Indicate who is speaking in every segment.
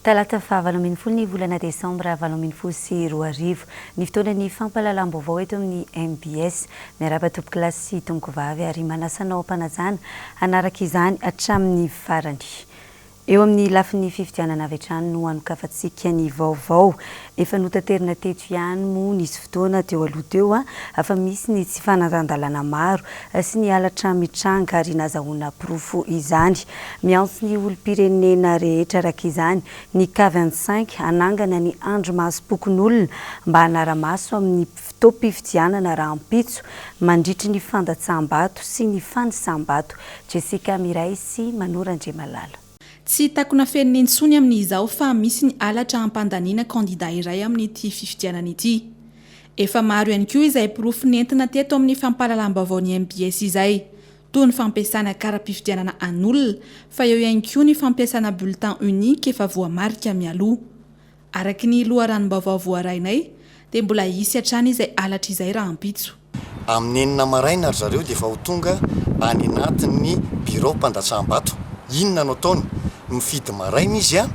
Speaker 1: Talata faha 18 ny volana desambra 2018. Ny fotoanan'ny fampahalalam-baovao eto amin'ny mbs. Miarahaba tompokolahy sy tompokovavy ary manasa anao am-panajana hanaraka izany hatramin'ny farany. Eo amin'ny lafiny fifidianana avy hatrany no hanokafantsika ny vaovao. Efa notaterina teto ihany moa nisy fotoana teo aloha teo fa misy ny tsy fanarahan-dalàna maro sy ny halatra mitranga ary nazahoana porofo izany. Miantso ny olom-pirenena rehetra araka izany ny K 25 hanangana ny andrimasom-pokonolona mba hanara-maso amin'ny fotoam-pifidianana rahampitso mandritry ny fandatsaham-bato sy ny fanisam-bato. Jessica Miray sy Manoro Andriamalala.
Speaker 2: Tsy takona fenina intsony amin'izao fa misy ny halatra hampandaniana kandida iray amin'ity fifidianana ity. Efa maro ihany koa izay porofo nentina teto amin'ny fampahalalam-baovaon'ny mbs izay, toy ny fampiasana kara-pifidianana an'olona, fa eo ihany koa ny fampiasana bulletin unique efa voamarika mialoha. Araka ny loharanom-baovao voarainay dia mbola hisy hatrany izay halatra izay rahampitso.
Speaker 3: Amin'ny enina maraina ry zareo dia efa ho tonga any anatin'ny birao mpandatsaham-bato. Inona no ataony? Mifidy maraina izy an,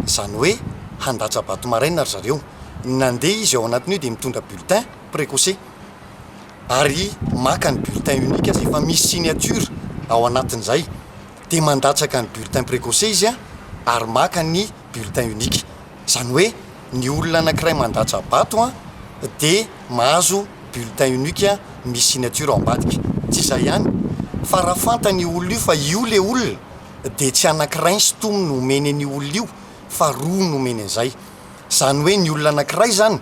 Speaker 3: izany hoe handatsa-bato maraina ry zareo. Nandeha izy ao anatin'io dia mitondra bulletin précoce ary maka ny bulletin unique izay efa misy signature ao anatin'izay. Dia mandatsaka ny bulletin précoce izy an ary maka ny bulletin unique. Izany hoe ny olona anankiray mandatsa-bato an dia mahazo bulletin unique misy signature ao ambadika. Tsy izay ihany fa raha fantany io olona io fa io le olona dia tsy anankiray ny sintominy no omeny an'io olona io fa roa no omeny an'izay. Izany hoe ny olona anankiray izany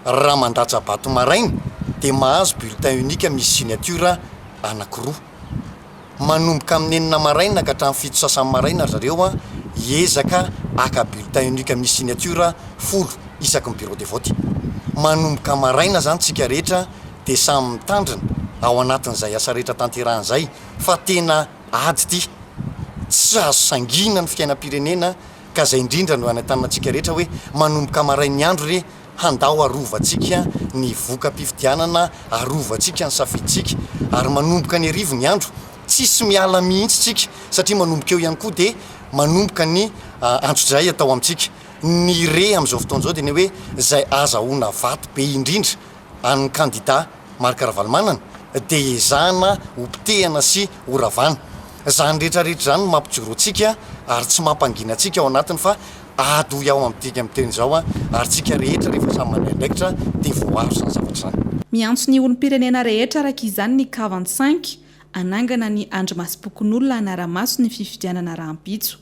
Speaker 3: raha mandatsa-bato maraina dia mahazo bulletin unique misy signature anankiroa. Manomboka amin'ny enina maraina ka hatramin'ny fito sasany maraina ry zareo hiezaka haka bulletin unique misy signature folo isaky ny bureau de vote. Manomboka maraina izany tsika rehetra dia samy mitandrina ao anatin'izay asa rehetra tanterahana izay fa tena ady ity. Tsy azo sangiana ny fiainam-pirenena ka izay indrindra no hanentanana antsika rehetra hoe manomboka marain'ny andro re Handao harovantsika ny voka-pifidianana, harovantsika ny safidintsika, ary manomboka ny harivo ny andro, tsisy miala mihitsy tsika, satria manomboka eo ihany koa dia manomboka ny antsojay atao amintsika. Ny re amin'izao fotoana izao dia ny hoe izay azahoana vato be indrindra an'ny kandida Marc Ravalomanana dia ezahana ho potehana sy ho ravana. Izany rehetra rehetra izany no mampijoro antsika ary tsy mampangina antsika ao anatiny fa ady hoy aho amintsika miteny izao ary tsika rehetra rehefa samy mandray andraikitra dia voaaro izany zavatra izany.
Speaker 2: Miantso ny olom-pirenena rehetra araka izany ny K 25 hanangana ny andrimasom-pokonolona hanara-maso ny fifidianana rahampitso.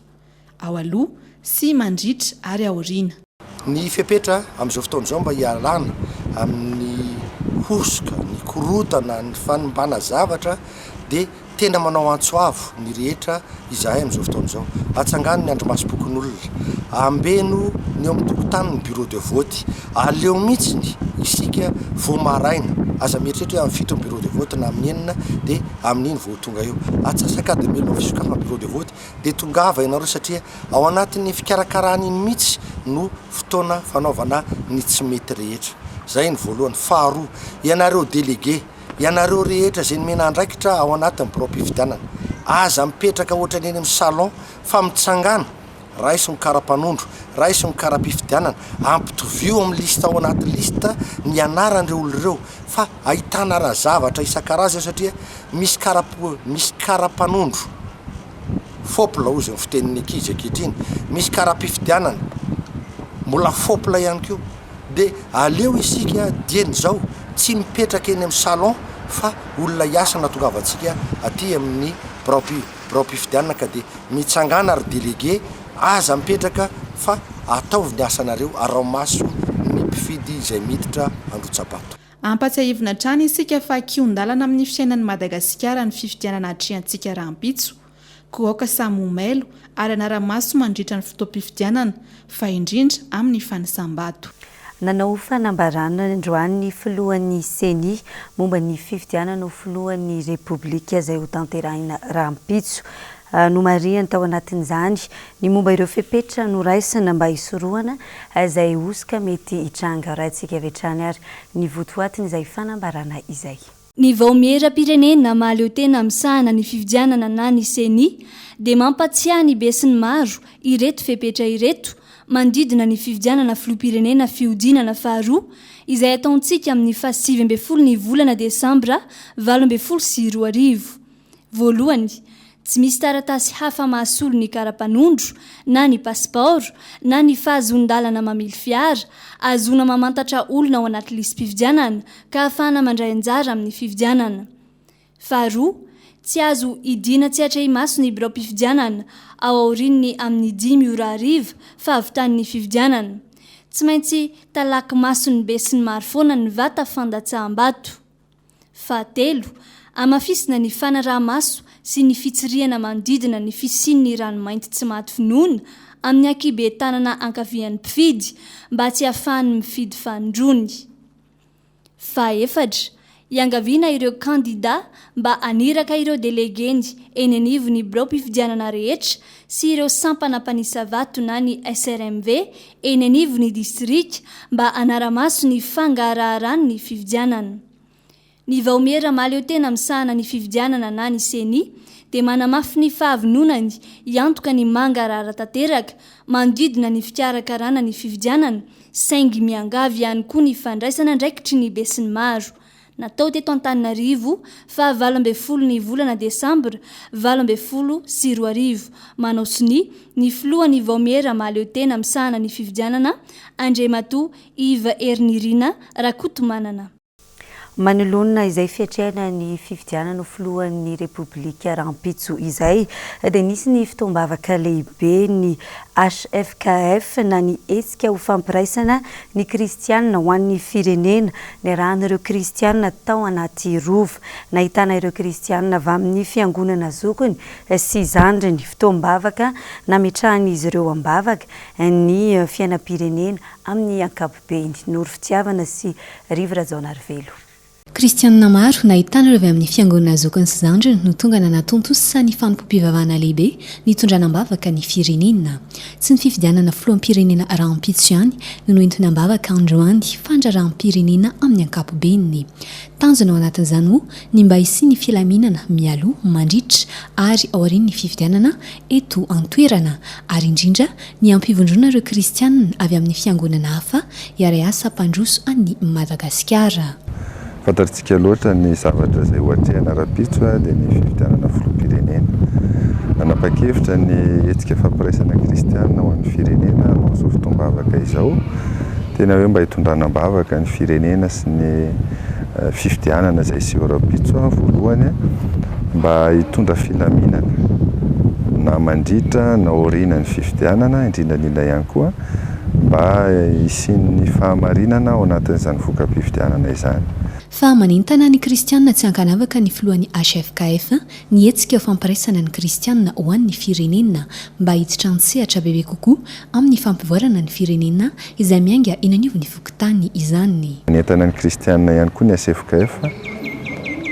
Speaker 2: Ao aloha sy mandritra ary aoriana.
Speaker 4: Ny fepetra amin'izao fotoana izao mba hialana amin'ny hosoka, ny korontana, ny fanimbana zavatra dia tena manao antso avo ny rehetra izahay amin'izao fotoana izao. Atsangano ny andrimasom-pokonolona, ambeno ny eo amin'ny tokotany ny bureau de vote, aleo mihitsy isika vao maraina, aza mieritreritra hoe amin'ny fito ny bureau de vote na amin'ny enina dia amin'iny vao ho tonga eo. Atsasak'adiny mialoha ny fisokafana bureau de vote dia tongava ianareo satria ao anatin'ny fikarakarana iny mihitsy no fotoana fanaovana ny tsy mety rehetra. Izay ny voalohany. Faharoa, ianareo délégué, ianareo rehetra izay nomena andraikitra ao anatin'ny biraom-pifidianana, aza mipetraka ohatran'ny eny amin'ny salon fa mitsangàna, raiso ny kara-panondro, raiso ny kara-pifidianana, ampitovio amin'ny liste ao anaty liste ny anaran'ireo olona ireo fa ahitana raha zavatra isan-karazany satria misy kara misy kara-panondro fôpla hozy ny fitenin'ny ankizy ankehitriny, misy kara-pifidianana mbola fôpla ihany koa, dia aleo isika dieny izao tsy mipetraka eny amin'ny salon fa olona hiasa no ahatongavantsika aty amin'ny birao-pi- biraom-pifidianana ka dia mitsangàna ry délégué, aza mipetraka fa ataovy ny asanareo, araho maso ny mpifidy izay miditra handrotsa-bato.
Speaker 2: Ampatsiahivina hatrany isika fa kihon-dalana amin'ny fiainan'i Madagasikara ny fifidianana atrehantsika rahampitso. Koa aoka samy ho mailo ary hanara-maso mandritra ny fotoam-pifidianana, fa indrindra amin'ny fanisam-bato.
Speaker 1: Nanao fanambarana androany ny filohan'ny Ceni momba ny fifidianana ho filohan'ny Repoblika izay hotanterahina rahampitso. Nomarihany tao anatin'izany ny momba ireo fepetra noraisina mba hisorohana izay hosoka mety hitranga. Raintsika avy hatrany ary ny votoatin'izay fanambarana izay.
Speaker 5: Ny Vaomieram-pirenena mahaleo tena misahana ny fifidianana na ny Ceni dia mampatsiahy ny besinimaro ireto fepetra ireto. manodidina ny fifidianana filoham-pirenena fihodinana faharoa izay ataontsika amin'ny faha 19 ny volana desambra 2018. Voalohany, tsy misy taratasy hafa mahasolo ny kara-panondro na ny pasipaoro na ny fahazoan-dalana mamily fiara ahazoana mamantatra olona ao anaty lisi-pifidianana ka ahafahana mandray anjara amin'ny fifidianana. Faharoa, tsy azo hidiana tsy atrehi-maso ny biraom-pifidianana ao aorian'ny amin'ny dimy ora hariva fahavitan'ny fifidianana. Tsy maintsy talaky mason'ny besinimaro foana ny vata fandatsaham-bato. Fahatelo, hamafisina ny fanaraha-maso sy ny fitsirihana manodidina ny fisian'ny ranomainty tsy maty vonoina amin'ny ankihibe tanana ankavian'ny mpifidy mba tsy hahafahany mifidy fanindroany. Fahaefatra, iangaviana ireo kandida mba haniraka ireo delegeny eny anivon'ny biraom-pifidianana rehetra sy ireo sampana mpanisa vato na ny SRMV eny anivon'ny distrika mba hanara-maso ny fangaraharan'ny fifidianana. Ny Vaomiera mahaleotena misahana ny fifidianana na ny Ceni dia manamafy ny fahavononany hiantoka ny mangarahara tanteraka manodidina ny fikarakarana ny fifidianana saingy miangavy ihany koa ny fandraisana andraikitry ny besinimaro. Natao teto Antananarivo, faha 18 ny volana desambra 2018. Manao sonia, ny filohan'ny Vaomiera mahaleotena misahana ny fifidianana, Andriamatoa Yves Herinirina Rakotomanana.
Speaker 1: Manoloana izay fiatrehana ny fifidianana ho filohan'ny Repoblika rahampitso izay dia nisy ny fotoam-bavaka lehibe ny HFKF na ny hetsika ho fampiraisana ny kristianina ho an'ny firenena niarahan'ireo kristianina tao anaty rova. Nahitana ireo kristianina avy amin'ny fiangonana zokiny sy zandriny. Fotoam-bavaka nametrahan'izy ireo am-bavaka ny fiainam-pirenena amin'ny ankapobeny. Noro Fitiavana sy Rivo Rajaonarivelo.
Speaker 6: Kristianina maro, nahitana ireo avy amin'ny fiangonana zokiny sy zandriny no tonga nanatontosa ny fanompoam-pivavahana lehibe nitondrana am-bavaka ny firenena. Tsy ny fifidianana filoham-pirenena rahampitso ihany no noentina am-bavaka androany fa ny raharaham-pirenena amin'ny ankapobeny. Tanjona ao anatin'izany moa ny mba hisian'ny filaminana mialoha, mandritra ary aorian'ny fifidianana eto an-toerana ary indrindra Ny hampivondrona ireo kristianina avy amin'ny fiangonana hafa hiara-hiasa hampandroso an'i Madagasikara.
Speaker 7: Fantatritsika loatra ny zavatra izay ho atrehina rahampitso dia ny fifidianana filoham-pirenena. Nanapa-kevitra ny hetsika fampiraisana kristianina ho an'ny firenena hanao izao fotoam-bavaka izao, tena hoe mba hitondrana am-bavaka ny firenena sy ny fifidianana izay hiseho rahampitso voalohany mba hitondra filaminana na mandritra na aorianan'ny fifidianana, indrindra indrindra ihany koa mba hisian'ny fahamarinana ao anatin'izany voka-pifidianana izany.
Speaker 6: Fa manentana ny kristianina tsy ankanavaka ny filohan'ny HFKF ny hetsika ho fampiraisana ny kristianina ho an'ny firenena mba hiditra an-tsehatra bebe kokoa amin'ny fampivoarana ny firenena izay miainga eny anivon'ny fokontany izany.
Speaker 7: Manentana ny kristianina ihany koa ny HFKF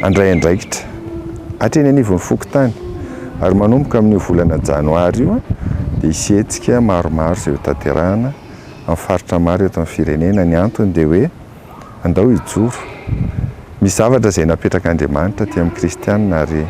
Speaker 7: handray andraikitra hatreny anivon'ny fokontany ary manomboka amin'io volana janoary io dia hisy hetsika maromaro izay hotanterahana amin'ny faritra maro eto amin'ny firenena. Ny antony dia hoe Andao hijoro. Misy zavatra izay napetrak'Andriamanitra aty amin'ny kristiana ary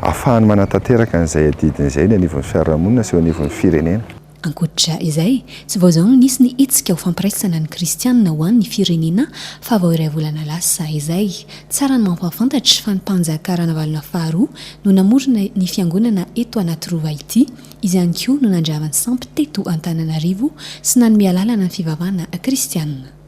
Speaker 7: ahafahany manatanteraka an'izay adidiny izay eny anivon'ny fiarahamonina sy eo anivon'ny firenena.
Speaker 6: Ankoatra izay, tsy vao izao no nisy ny hetsika ho fampiraisana ny kristiana ho an'ny firenena fa vao iray volana lasa izay. Tsara ny mampahafantatra fa ny mpanjaka Ranavalona faharoa no namorona ny fiangonana eto Anatirova ity, izy ihany koa no nandrava ny sampy teto Antananarivo sy nanome alalana ny fivavahana kristiana.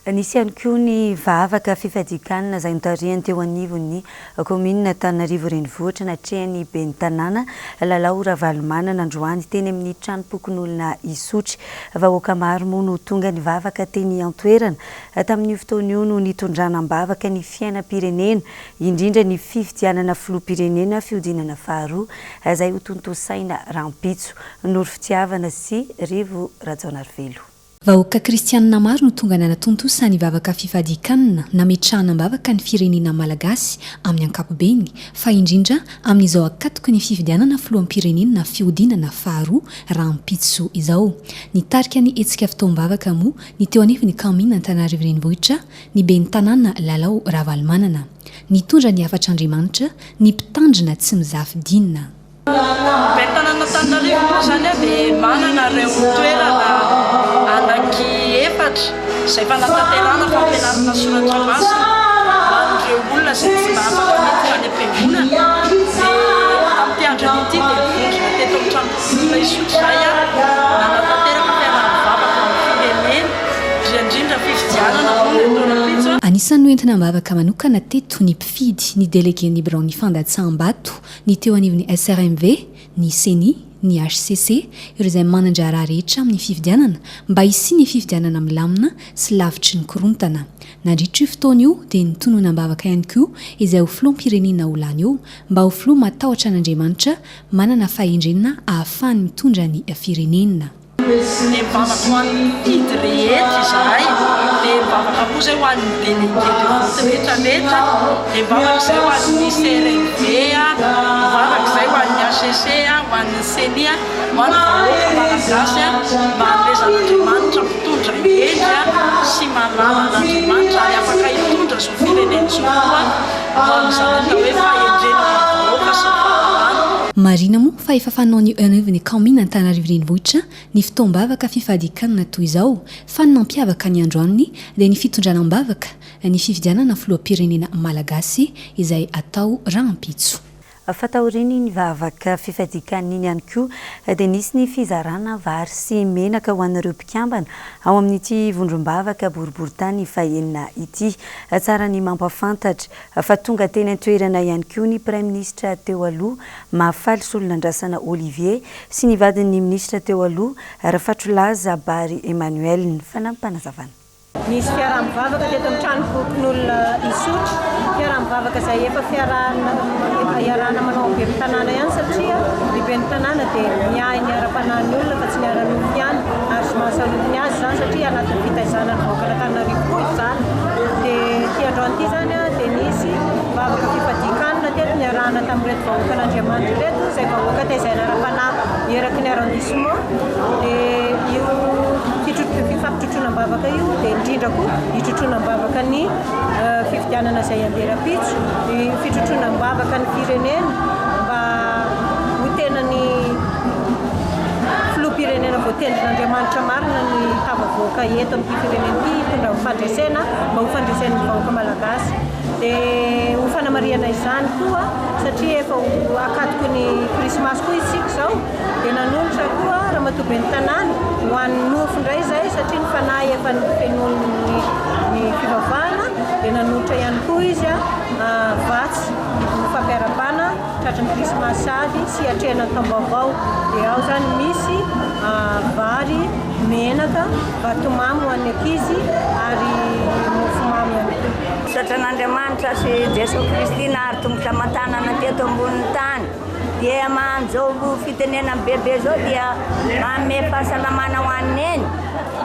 Speaker 1: Nisy ihany koa ny vavaka fifadian-kanina izay notarihany teo anivon'ny kaominina Antananarivo Renivohitra natrehan'ny ben'ny tanàna Lalao Ravalomanana androany teny amin'ny tranompokonolona Isotry. Vahoaka maro moa no tonga nivavaka teny an-toerana. Tamin'io fotoana io no nitondrana am-bavaka ny fiainam-pirenena, indrindra ny fifidianana filoham-pirenena fihodinana faharoa izay hotontosaina rahampitso. Noro Fitiavana sy Rivo Rajaonarivelo.
Speaker 6: Vahoaka kristianina maro no tonga nanatontosa ny vavaka fifadian-kanina nametrahana am-bavaka ny firenena malagasy amin'ny ankapobeny fa indrindra amin'izao akatoky ny fifidianana filoham-pirenena fihodinana faharoa rahampitso izao. Nitarika ny hetsika fotoam-bavaka moa ny teo anivon'ny kaominina Antananarivo Renivohitra ny ben'ny tanàna Lalao Ravalomanana. Nitondra ny hafatr'Andriamanitra ny mpitandrina Tsimizafy Dina.
Speaker 8: Ben'ny tanànan'Antananarivo moa izany dia manana ireo toerana anaky efatra izay fanatanterahana fampianarana soratra masina ho an'ireo olona izay tsy mba afaka miditra any am-piangonana. Dia tamin'ity andro anio ity dia nivondrona teto amin'ny tranombokin'olona Isotry izahay nanatanteraka fiaraha-mivavaka ho an'ny firenena, indrindra indrindra fifidianana moa ny atao rahampitso.
Speaker 6: Anisan'ny noentina am-bavaka manokana teto ny mpifidy, ny delegen'ny biraon'ny fandatsaham-bato, ny teo anivon'ny SRMV, ny Ceni, ny hcc, ireo izay manan-draharaha rehetra amin'ny fifidianana mba hisian'ny fifidianana milamina sy lavitry ny korontana. Nandritra io fotoana io dia nitonona am-bavaka ihany koa izay ho filoham-pirenena ho lany eo mba ho filoha matahotra an'Andriamanitra, manana fahendrena ahafahany mitondra ny firenena.
Speaker 8: Dia mivavaka ho an'ny mpifidy rehetra izahay, dia mivavaka koa izay ho an'ny délégué de vote rehetra rehetra, dia mivavaka izay ho an'ny CRMV, mivavaka izay ho an'ny HCC, ho an'ny ceni, ho an'ny vahoaka malagasy mba hanomezan'Andriamanitra mpitondra hendry sy mahalala an'Andriamanitra ary afaka hitondra izao firenena izao koa ho amin'izany atao hoe fahendrena ho an'ny vahoaka sy ny fahalalana.
Speaker 6: Marihina moa fa efa fanaon'ny eo anivon'ny kaominina Antananarivo Renivohitra ny fotoam-bavaka fifadikanana toy izao fa ny nampiavaka ny androany dia ny fitondrana am-bavaka ny fifidianana filoham-pirenena malagasy izay atao rahampitso.
Speaker 1: Fa taorian'iny vavaka fifadikanina iny ihany koa dia nisy ny fizarana vary sy menaka ho an'ireo mpikambana ao amin'ity vondrom-bavaka boriborintany fahenina ity. Tsara ny mampafantatra fa tonga teny an-toerana ihany koa ny Praiminisitra teo aloha, Mahafaly Solonandrasana Olivier, sy ny vadin'ny minisitra teo aloha, Rafatrolaza Bary Emmanuel. Ny fanampim-panazavana.
Speaker 9: Nisy fiaraha-mivavaka teto amin'ny tranombokin'olona Isotry, fiaraha-mivavaka izay efa fiarahana iarahana manao amin'ny ben'ny tanàna ihany satria ny ben'ny tanàna dia miahy ny ara-panahin'ny olona fa tsy ny ara-nofo ihany ary tsy mahasarotiny azy izany satria anatin'ny fitaizana ny vahoakan'Antananarivo koa izany. Dia ity androany ity izany dia nisy vavaka fifadian-kanina teto niarahana tamin'ireto vahoakan'Andriamanitra ireto izay vahoaka tezaina ara-panahy eraky ny arrondissement dia io fifampitrotroana am-bavaka io dia indrindra koa hitrotroana am-bavaka ny fifidianana izay handeha rahampitso, ny fitrotroana am-bavaka ny firenena mba ho tena ny filoham-pirenena voatendrin'Andriamanitra marina ny tafavoaka eto amin'ity firenena ity hitondra ny fandresena mba ho fandresen'ny vahoaka malagasy. Dia ho fanamarihana izany koa satria efa ho ankatoky ny krismasy koa isika izao dia nanolotra koa Ramatoa Ben'ny Tanàna ho an'ny nofo indray izay satria ny fanahy efa nofenoin'ny ny fivavahana dia nanolotra ihany koa izy vatsy ho fampiarabana tratry ny krismasy sahady sy hiatrehana ny taom-baovao dia ao izany misy vary, menaka, vatomamy ho an'ny ankizy ary mofomamy ihany koa.
Speaker 10: Misaotra an'Andriamanitra sy Jesoa Kristy nahary tongotra aman-tanana teto ambonin'ny tany. Dia aman'izao fitenenan'i Bebe izao dia manome fahasalamana ho an'i Neny.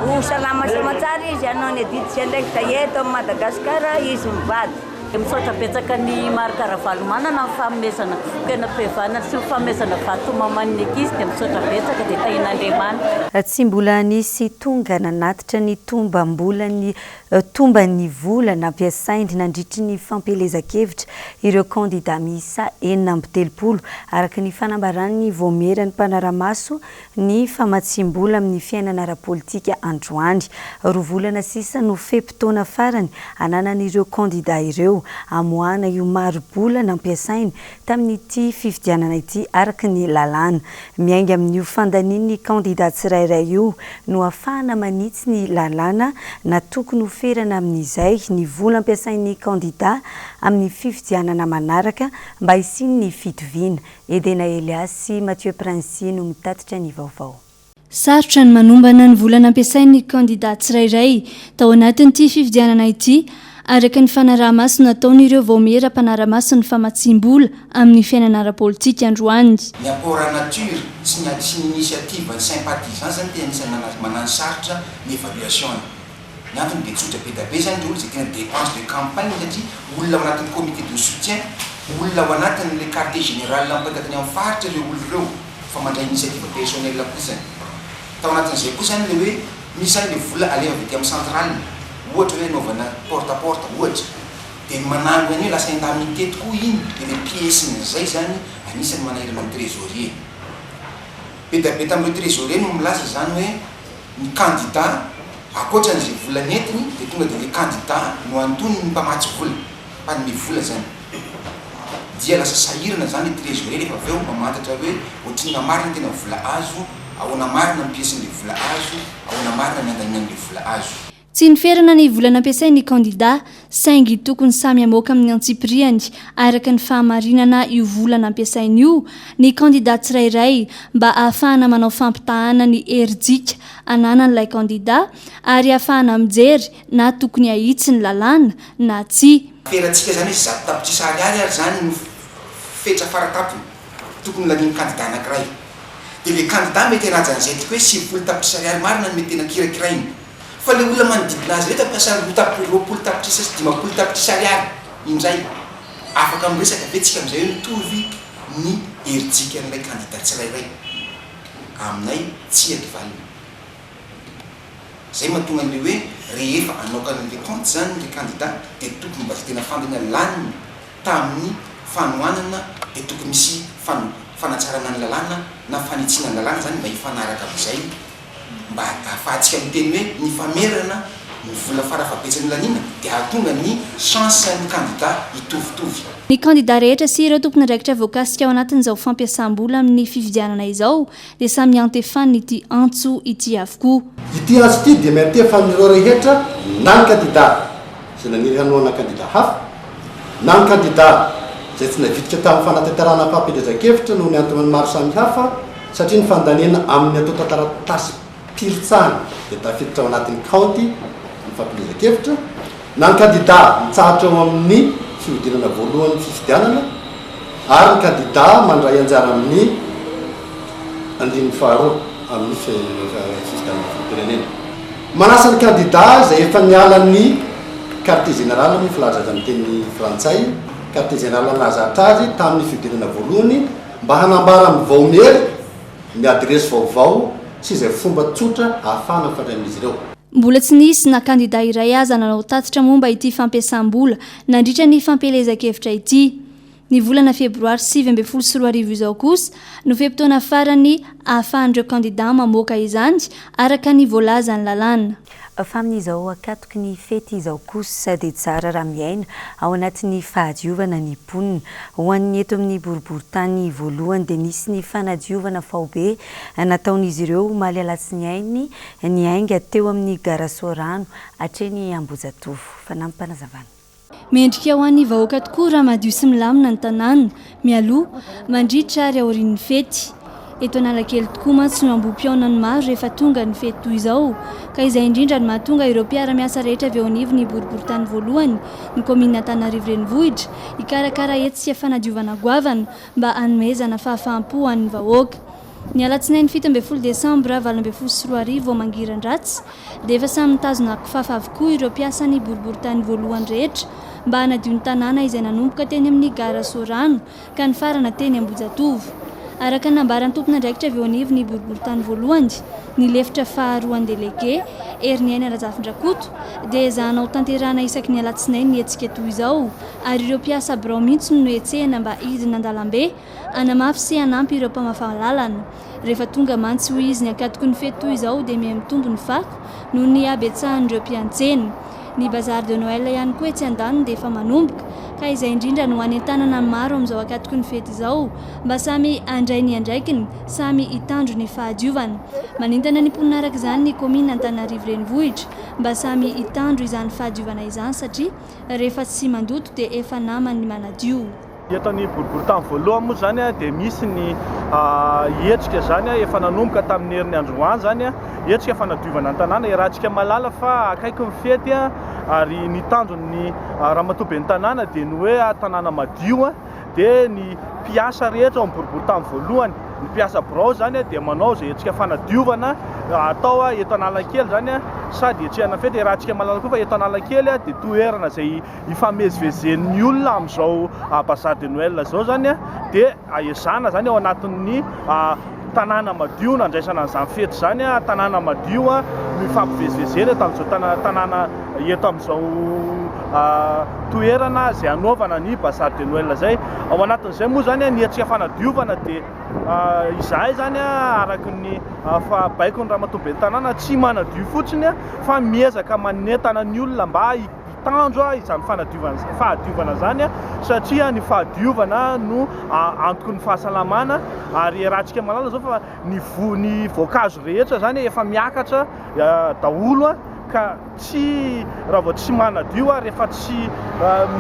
Speaker 10: Ho salama soamantsara izy hanao ny adidy sy andraikitra eto amin'i Madagasikara izy mivady.
Speaker 11: Misaotra betsaka an'i Marc Ravalomanana amin'ny fanomezana tena-pihavanana sy ny fanomezana vatomaman'ny ankizy dia misaotra betsaka dia tahian'Andriamanitra.
Speaker 1: Tsy mbola nisy tonga nanatitra ny tombam-bolan'ny Tomban'ny vola nampiasainy nandritry ny fampielezan-kevitra ireo kandidà miisa 36, araka ny fanambaran'ny Vaomieran'ny mpanara-maso ny famatsiam-bola amin'ny fiainana ara-politika androany. Roa volana sisa no fe-potoana farany ananan'ireo kandidà ireo hamoahana io mari-bola nampiasainy tamin'ity fifidianana ity araka ny lalàna. Miainga amin'io fandanian'ny kandida tsirairay io no ahafahana manitsy ny lalàna na tokony ho ferana amin'izay ny vola ampiasain'ny kandida amin'ny fifidianana manaraka mba hisian'ny fitoviana. Edena Elias sy Mathieu Princi no mitatitra ny vaovao.
Speaker 5: Sarotra ny manombana ny vola nampiasain'ny kandida tsirairay tao anatin'ity fifidianana ity, araka ny fanaraha-maso nataon'ireo vaomiera mpanara-maso ny famatsiam-bola amin'ny fiainana ara-politika androany.
Speaker 12: Ny apport en nature sy ny sy ny initiative ny sympathisant zany tena anisan'ny mananosarotra ny évaluation-ny. Ny antony dia tsotra, be dia be zany ireo olona izay tena dépense de campagne satria olona ao anatin'ny comité de soutien, olona ao anatin'ilay quartier général mipetaka any amin'ny faritra ireo olona ireo. fa mandray initiative personnelle kosa tao anatin'izay koa zany le hoe misy zany le vola alefa avy aty amin'ny centrale ohatra hoe anaovana porte à porte ohatra. Dia ny manangona an'io lasa indemnité tokoa iny dia le pièce-n'izay zany anisan'ny manahirana ny trésorier. Be dia be tamin'ireo trésorier no milaza izany hoe ny candidat ankoatran'izay vola nentiny dia tonga dia le candidat no antoniny ny mpamatsy vola, mpanome vola zany. Dia lasa sahirana zany le trésorier rehefa avy eo mamantatra hoe ohatrinona marina ny tena vola azo, ahoana marina ny pièce-n'le vola azo, ahoana marina ny andaniana an'le vola azo.
Speaker 5: Tsy noferana ny vola nampiasain'ny kandidà, saingy tokony samy hamoaka amin'ny antsipiriany araka ny fahamarinana io vola nampiasainy io ny kandidà tsirairay mba ahafahana manao fampitahana ny herijika ananan'ilay kandidà ary ahafahana mijery na tokony hahitsy ny lalàna na tsia.
Speaker 12: Ferantsika izany hoe 100 tapitrisa ariary ary izany no fetra faratampony tokony ho lanian'ny kandidà anankiray. Dia ilay kandidà mety hanaja an'izay tiako hoe 90 tapitrisa ariary marina no mety tena kirakirainy. Fa le olona manodidina azy rehetra ampiasa roa tap 20 tapitrisa sy 50 tapitrisa ariary indray. Afaka miresaka ve tsika amizay hoe mitovy ny herijikan'ilay kandida tsirairay? Aminay tsia ny valiny. Zay mahatonga an'le hoe rehefa hanaoka an'le compte zany le kandida dia tokony mba zay tena fantany laniny tamin'ny fanohanana dia tokony misy fan fanatsarana ny lalàna na fanitsiana ny lalàna zany mba hifanaraka amizay mba ahafahantsika miteny hoe ny famerana ny vola farafahabetsany laniana dia hahatonga ny chance ny kandida hitovitovy.
Speaker 5: Ny kandida rehetra sy ireo tompon'andraikitra voakasika ao anatin'izao fampiasam-bola amin'ny fifidianana izao dia samy miantefan'ity antso ity avokoa.
Speaker 4: Ity antso ity dia miantefa amin'ireo rehetra na ny kandida izay naniry hanohana kandida hafa, na ny kandida izay tsy navitrika tamin'ny fanatanterahana fampielezan-kevitra noho ny antony maro samihafa, satria ny fandaniana amin'ny antontan-taratasim-pirotsahana dia tafiditra ao anatin'ny kaonty ny fampielezan-kevitra, na ny kandida mitsahatra eo amin'ny fihodinana voalohan'ny fifidianana ary ny kandida mandray anjara amin'ny andininy faharoa amin'ny fifidianana filoham-pirenena. Manasa ny kandida izay efa niala ny quartier général moa filaza azy amin'ny teny frantsay, quartier général nahazatra azy tamin'ny fihodinana voalohany mba hanambara amin'ny vaomiera ny adiresy vaovao sy izay fomba tsotra ahafahana mifandray amin'izy ireo.
Speaker 5: Mbola tsy nisy na kandida iray aza nanao tatitra momba ity fampiasam-bola nandritra ny fampielezan-kevitra ity. Ny volana febroary 2019 izao kosa no fe-potoana farany ahafahan'ireo kandida mamoaka izany araka ny voalazan'ny lalàna.
Speaker 1: Fa amin'izao ankatoky ny fety izao kosa dia tsara raha miaina ao anatin'ny fahadiovana ny mponina. Ho an'ny eto amin'ny boriborintany voalohany dia nisy ny fanadiovana faobe nataon'izy ireo omaly alatsinainy niainga teo amin'ny gara Soarano hatreny Ambohijatovo. Fanampim-panazavana.
Speaker 5: Mendrika ho an'ny vahoaka tokoa raha madio sy milamina ny tanàna, mialoha, mandritra ary aorian'ny fety. Eto Analakely tokoa mantsy no ambohi-pihaonan'ny maro rehefa tonga ny fety toy izao, ka izay indrindra no mahatonga ireo mpiara-miasa rehetra avy eo anivon'ny boriborintany voalohany, ny kaominina Antananarivo Renivohitra, hikarakara hetsika fanadiovana goavana mba hanomezana fahafaham-po ho an'ny vahoaka. Ny alatsinainy 17 desambra 2018 vao mangiran-dratsy dia efa samy nitazona kifafa avokoa ireo mpiasan'ny boriborintany voalohany rehetra mba hanadio ny tanàna izay nanomboka teny amin'ny gara Soarano ka nifarana teny Ambohijatovo. Araka ny nambaran'ny tompon'andraikitra avy eo anivon'ny boriborintany voalohany, ny lefitra faharoan'ny delege, Heriniaina Razafindrakoto, dia ezahana ho tanterahana isaky ny alatsinainy ny hetsika toy izao ary ireo mpiasa birao mihitsy no nohetsehina mba hidina an-dalambe Hanamafy sy hanampy ireo mpamafa lalana. Rehefa tonga mantsy hoy izy ny ankatoky ny fety toy izao dia miha-mitombo ny fako noho ny habetsahan'ireo mpiantsena. Ny bazar de Noël ihany koa etsy andaniny dia efa manomboka ka izay indrindra no hanentanana ny maro amin'izao ankatoky ny fety izao mba samy handray ny andraikiny, samy hitandro ny fahadiovana. Manentana ny mponina araka izany ny kaominina Antananarivo Renivohitra mba samy hitandro izany fahadiovana izany satria rehefa tsy mandoto dia efa naman'ny manadio.
Speaker 13: Eto amin'ny boriborintany voalohany moa izany dia misy ny hetsika izany efa nanomboka tamin'ny herin'ny androany izany, hetsika fanadiovana ny tanàna. Iarahantsika mahalala fa akaiky ny fety ary ny tanjon'ny ramatoa ben'ny tanàna dia ny hoe tanàna madio dia ny mpiasa rehetra ao amin'ny boriborintany voalohany, ny mpiasa birao izany dia manao izay hetsika fanadiovana atao eto Analakely izany sady hetsehana fety. Iarahantsika mahalala koa fa eto Analakely dia toerana izay ifamezivezen'ny olona amin'izao bazar de Noël izao izany dia ezahana izany ao anatin'ny tanàna madio nandraisana an'izany fety izany, tanàna madio mifampivezivezena eto amin'izao tanàna eto amin'izao toerana izay hanaovana ny bazar de Noël izay. Ao anatin'izay moa izany ny hetsika fanadiovana dia izahay izany araka ny baikon'ny ramatoa ben'ny tanàna tsy manadio fotsiny fa miezaka manentana ny olona mba hitandro izany fanadiovana fahadiovana izany satria ny fahadiovana no antoky ny fahasalamana ary iarahantsika mahalala izao fa ny voa ny voankazo rehetra izany efa miakatra daholo ka tsy raha vao tsy manadio ary efa tsy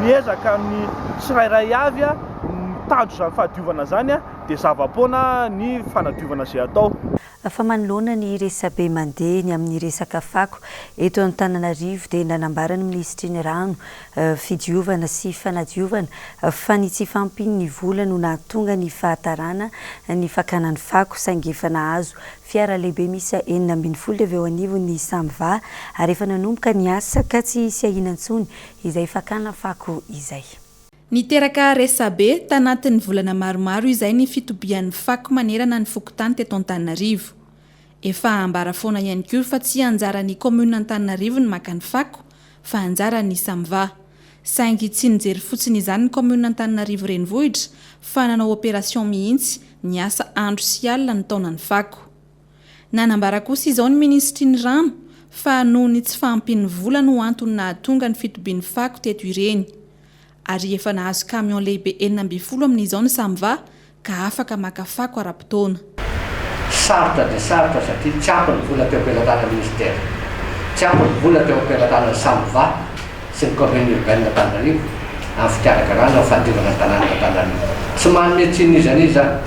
Speaker 13: miezaka ny tsirairay avy mitandro izany fahadiovana izany dia zava-poana ny fanadiovana izay atao.
Speaker 1: Fa manoloana ny resabe mandeha ny amin'ny resaka fako eto Antananarivo dia nanambara ny minisitry ny Rano, Fidiovana sy Fanadiovana fa ny tsy fahampian'ny vola no nahatonga ny fahatarana ny fakana ny fako saingy efa nahazo fiara lehibe miisa 16 avy eo anivon'ny Samva ary efa nanomboka ny asa ka tsy hisy ahiana intsony izay fakana fako izay.
Speaker 2: Niteraka resabe tanatin'ny volana maromaro izay ny fitobian'ny fako manerana ny fokontany teto Antananarivo. Efa ambara foana ihany koa fa tsy anjaran'ny kaominina Antananarivo ny maka ny fako fa anjaran'ny Samva. Saingy tsy nijery fotsiny izany ny kaominina Antananarivo Renivohitra fa nanao opération mihitsy niasa andro sy alina nitaona ny fako. Nanambara kosa izao ny minisitry ny rano fa noho ny tsy fahampian'ny vola no antony nahatonga ny fitobian'ny fako teto ireny. Ary efa nahazo camion lehibe 16 amin'izao ny Samva ka afaka maka fako ara-potoana.
Speaker 14: Sarotra dia sarotra satria tsy ampy ny vola teo am-pelatanan'ny minisitera. Tsy ampy ny vola teo am-pelatanan'ny Samva sy ny commune urbaine Antananarivo amin'ny fikarakarana ny fahadiovana ny tanànan'Antananarivo. Tsy manome tsiny n'iza n'iza aho.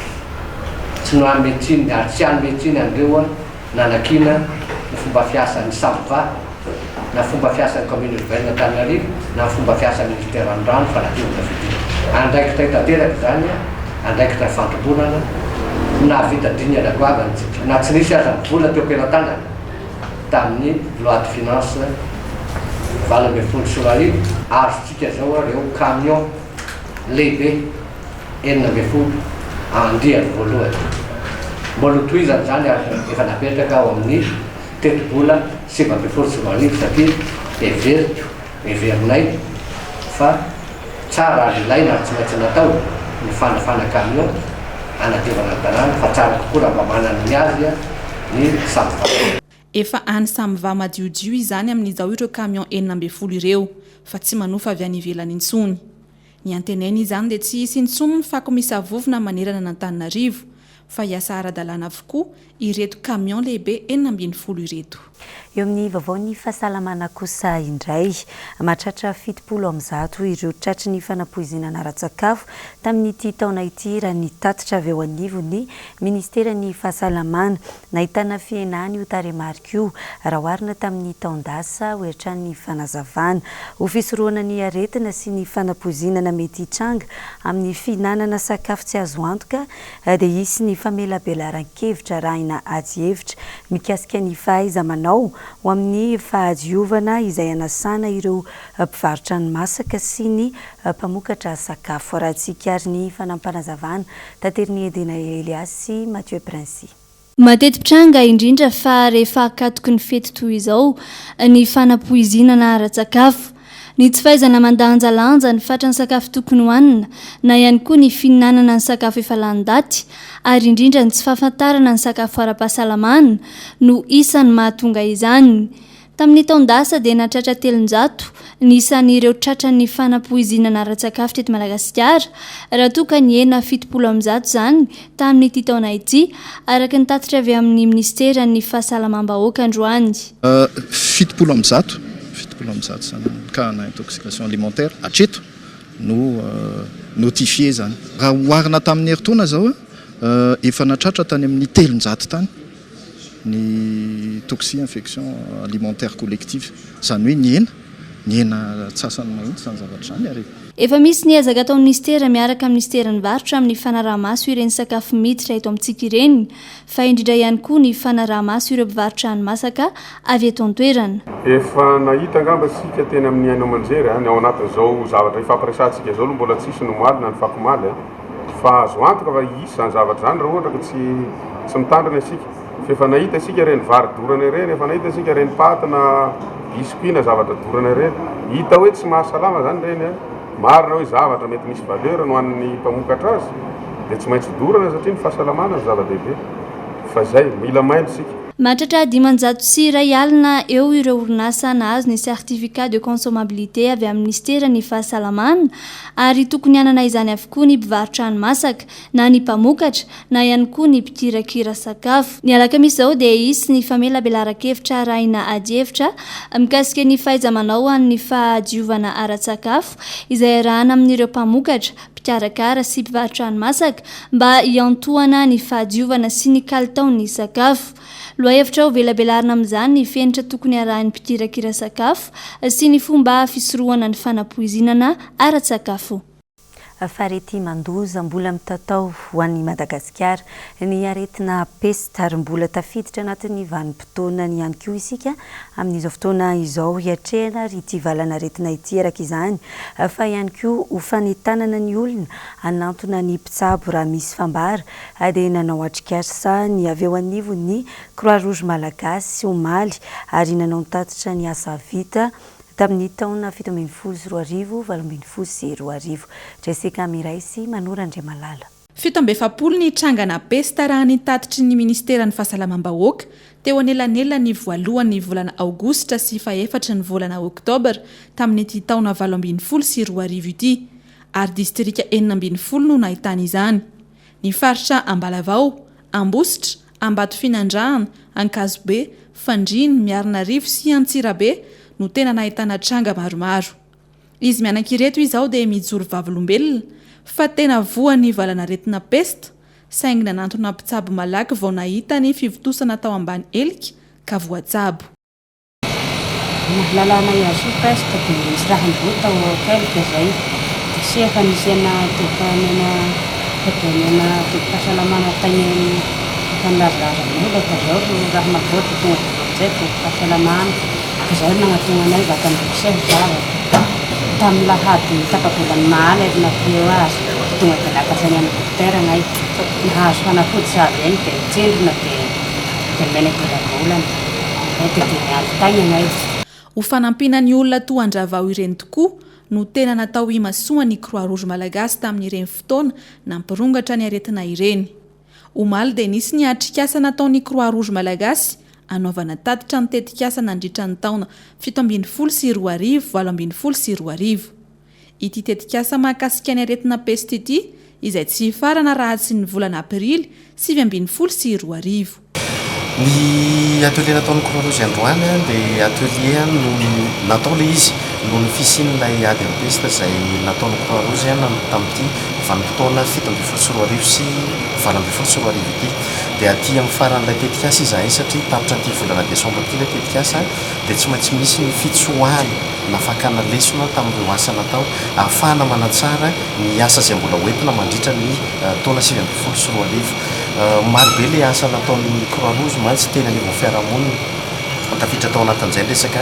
Speaker 14: Tsy nanome tsiny ary tsy hanome tsiny an'ireo nanakiana ny fomba fiasan'ny Samva na fomba fiasan'ny commune urbaine Antananarivo na ny fomba fiasan'ny ministeran'ny rano fanadiovana fidiana. Andraikitray tanteraka izany, andraikitra ifandrimbonana, nahavita dingana goavana isika na tsy nisy aza ny vola teo am-pelatanana tamin'ny loi de finance 2018, azontsika izao ireo camion lehibe 16 andiany voalohany. Mbola hotohizana izany ary efa napetraka ao amin'ny tetibola 2019 satria heveriko, heverinay fa tsara ary ilaina ary tsy maintsy natao ny fanafana camion hanadiovana ny tanàna fa tsara kokoa raha mba manana ny azy ny samy vahoaka.
Speaker 2: Efa any Samva madiodio izany amin'izao ireo camion 16 ireo fa tsy manofa avy any ivelany intsony. Ny antenaina izany dia tsy hisy intsony ny fako misavovona manerana an'Antananarivo fa hiasa ara-dalàna avokoa ireto camion lehibe 16 ireto.
Speaker 1: Eo amin'ny vaovaon'ny fahasalamana kosa indray, mahatratra 170 ireo tratry ny fanapoizinana ara-tsakafo tamin'ity taona ity raha ny tatitra avy eo anivon'ny minisiteran'ny fahasalamana. Nahitana fihenana io tarehimarika io raha oharina tamin'ny taon-dasa, hoy hatrany ny fanazavana. Ho fisorohana ny aretina sy ny fanapoizinana mety hitranga amin'ny fihinanana sakafo tsy azo antoka dia hisy ny famelabelaran-kevitra arahina adihevitra mikasika ny fahaiza-manao ho amin'ny fahadiovana izay hanasana ireo mpivarotra ny masaka sy ny mpamokatra sakafo. Arahantsika ary ny fanampinazavana taterin'i Edena Elias sy Mathieu Princi.
Speaker 5: Mateti-pitranga indrindra fa rehefa akatoky ny fety toy izao ny fanapoizinana ara-tsakafo. Ny tsy fahaizana mandanjalanja ny fatran'ny sakafo tokony hohanina na ihany koa ny fihinanana ny sakafo efa lany daty ary indrindra ny tsy fahafantarana ny sakafo ara-pahasalamana no isan'ny mahatonga izany. Tamin'ny taon-dasa dia nahatratra 300 ny isan'ireo tratran'ny fanapoizinana ara-tsakafo teto Madagasikara, raha toa ka nihena 170 izany tamin'ity taona ity, araka ny tatitra avy amin'ny minisiteran'ny Fahasalamam-bahoaka androany.
Speaker 15: 170, 170 izany ny cas-na intoxication alimentaire hatreto no notifié izany. Raha oharina tamin'ny herintaona izao, efa nahatratra tany amin'ny 300 tany. ny toxi-infection alimentaire collective, izany hoe nihena, nihena antsasany mahitsy izany zavatra izany ary.
Speaker 5: Efa misy ny ezaka ataon'ny minisitera miaraka amin'ny minisiteran'ny varotra amin'ny fanaraha-maso ireny sakafo miditra eto amintsika ireny, fa indrindra ihany koa ny fanaraha-maso ireo mpivarotra hani-masaka avy eto an-toerana.
Speaker 16: Efa nahita angamba isika teny amin'ny haino aman-jery an, ny ao anatin'izao zavatra ifampiresahantsika izao aloha mbola tsisy ny omaly na ny fakomaly an. Fa azo antoka fa hisy izany zavatra izany raha ohatra ka tsy tsy mitandrina isika. Fa efa nahita isika ireny vary dorana ireny, efa nahita isika ireny paty na biscuit na zavatra dorana ireny. Hita hoe tsy mahasalama izany ireny an. Marina hoe zavatra mety misy valeur no an'ny mpamokatra azy dia tsy maintsy dorana satria ny fahasalamana no zava-dehibe. Fa izay, mila mailo isika.
Speaker 5: Mahatratra 105 alina eo ireo orinasa nahazo ny certificat de consommabilité avy amin'ny minisiteran'ny Fahasalamana ary tokony hanana izany avokoa ny mpivarotra hani-masaka na ny mpamokatra na ihany koa ny mpikirakira sakafo. Ny alakamisy izao dia hisy ny famelabelaran-kevitra arahina adihevitra mikasika ny fahaiza-manao an'ny fahadiovana ara-tsakafo izay iarahana amin'ireo mpamokatra, mpikarakara sy mpivarotra hani-masaka mba hiantohana ny fahadiovana sy ny kalitaon'ny sakafo. Lohahevitra hovelabelarina amin'izany ny fenitra tokony harahin'ny mpikirakira sakafo sy ny fomba fisorohana ny fanapoizinana ara-tsakafo.
Speaker 1: Fareti-mandoza mbola mitatao ho an'i Madagasikara ny aretina pesta ary mbola tafiditra anatin'ny vanim-potoanany ihany koa isika amin'izao fotoana izao hiatrehana ary ity valan'aretina ity araka izany fa ihany koa ho fanentanana ny olona hanantona ny mpitsabo raha misy fambara dia nanao atrikasa ny avy eo anivon'ny Croix Rouge Malagasy omaly ary nanao ny tatitra ny asa vita tamin'ny taona 2017 2018. Jessica Miray sy Manoro Andriamalala.
Speaker 2: 47 ny trangana pesta raha ny tatitry ny minisiteran'ny Fahasalamam-bahoaka teo anelanelan'ny voalohan'ny volana aogositra sy fahefatry ny volana oktobra tamin'ity taona 2018 ity ary distrika 16 no nahitana izany. Ny faritra Ambalavao, Ambositra, Ambatofinandrahana, Ankazobe, Fandriana, Miarinarivo sy Antsirabe no tena nahitana tranga maromaro. Izy mianaka ireto izao dia mijoro vavolombelona fa tena voan'ny valanaretina pesta saingy nanantona mpitsabo malaky vao nahita ny fivontosana tao ambany helika ka voatsabo.
Speaker 17: Nahalalana azy io peste dia nisy raha nivoa tao kelika zay dia sy efa nisy ana tobim-pahamena tobim-pahamena tobim-pahasalamana tagny efa nilazalaza amin'olo fa zao ro raha mahavoa dia tonga dia vonjeo tobim-pahasalamana ka zay ro nagnatogna anay vatan'olo seho zavatra tamin'ny lahady tapa-bolan'ny mahaly ary nampiheo azy tonga dia niakatra agny amin'ny dokotera agnay nahazo fanafody sady egny dia nitsindrona dia dia nomena volambolana.
Speaker 2: Ho fanampiana ny olona toa an-dRavao ireny tokoa no tena natao himasoan'ny Croix Rouge Malagasy tamin'ireny fotoana nampirongatra ny aretina ireny. Omaly dia nisy ny atrikasa nataon'ny Croix Rouge Malagasy hanaovana tatitra ny tetikasa nandritra ny taona 2017 2018. Ity tetikasa mahakasika ny aretina pesta ity izay tsy hifarana raha tsy ny volana aprily 2019.
Speaker 18: Ny atelier nataon'ny Croix Rouge androany dia atelier no natao ilay izy noho ny fisian'ilay ady amin'ny pesta izay nataon'ny Croix Rouge tamin'ity vanim-potoana 2017 sy 2018 ity. Dia aty amin'ny faran'ilay tetikasa izahay satria tapitra an'ity volana desambra ity ilay tetikasa dia tsy maintsy misy ny fitsoahana na fakana lesona tamin'ireo asa natao ahafahana manatsara ny asa izay mbola hoentina mandritra ny taona 2019. Maro be ilay asa nataon'ny Croix Rouge mantsy teny anivon'ny fiarahamonina. Tafiditra tao anatin'izay ny resaka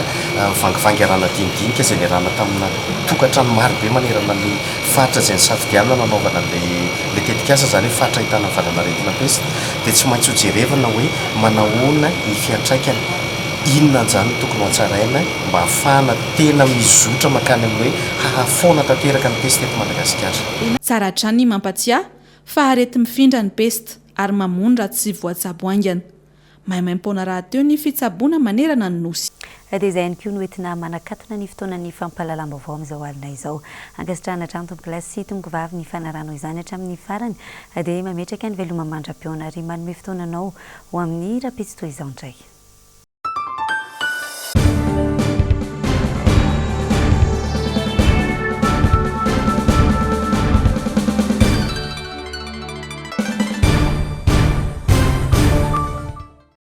Speaker 18: vangivangy arahana dinidinika izay niarahana tamina tokantrano maro be manerana ny faritra izay nisafidianana nanaovana ilay tetikasa, izany hoe faritra ahitana valanaretina pesta dia tsy maintsy hojerevana hoe manahoana ny fiantraikany, inona an'izany no tokony hohatsaraina. mba hahafahana tena mizotra mankany amin'ny hoe hahafoana tanteraka ny pesta eto Madagasikara.
Speaker 2: Tsara hatrany ny mampatsiahy fa areti-mifindra ny pesta ary mamono raha tsy voatsabo haingana. Maimaim-poana rahateo ny fitsaboana manerana ny Nosy.
Speaker 1: Dia izay ihany koa no entina manakatona ny fotoanan'ny fampahalalam-baovao amin'izao alina izao. Ankasitrahana hatrany tompokolahy sy tompokovavy ny fanarahanao izany hatramin'ny farany dia mametraka ny veloma mandra-pihaona ary manome fotoana anao ho amin'ny rahampitso toy izao indray.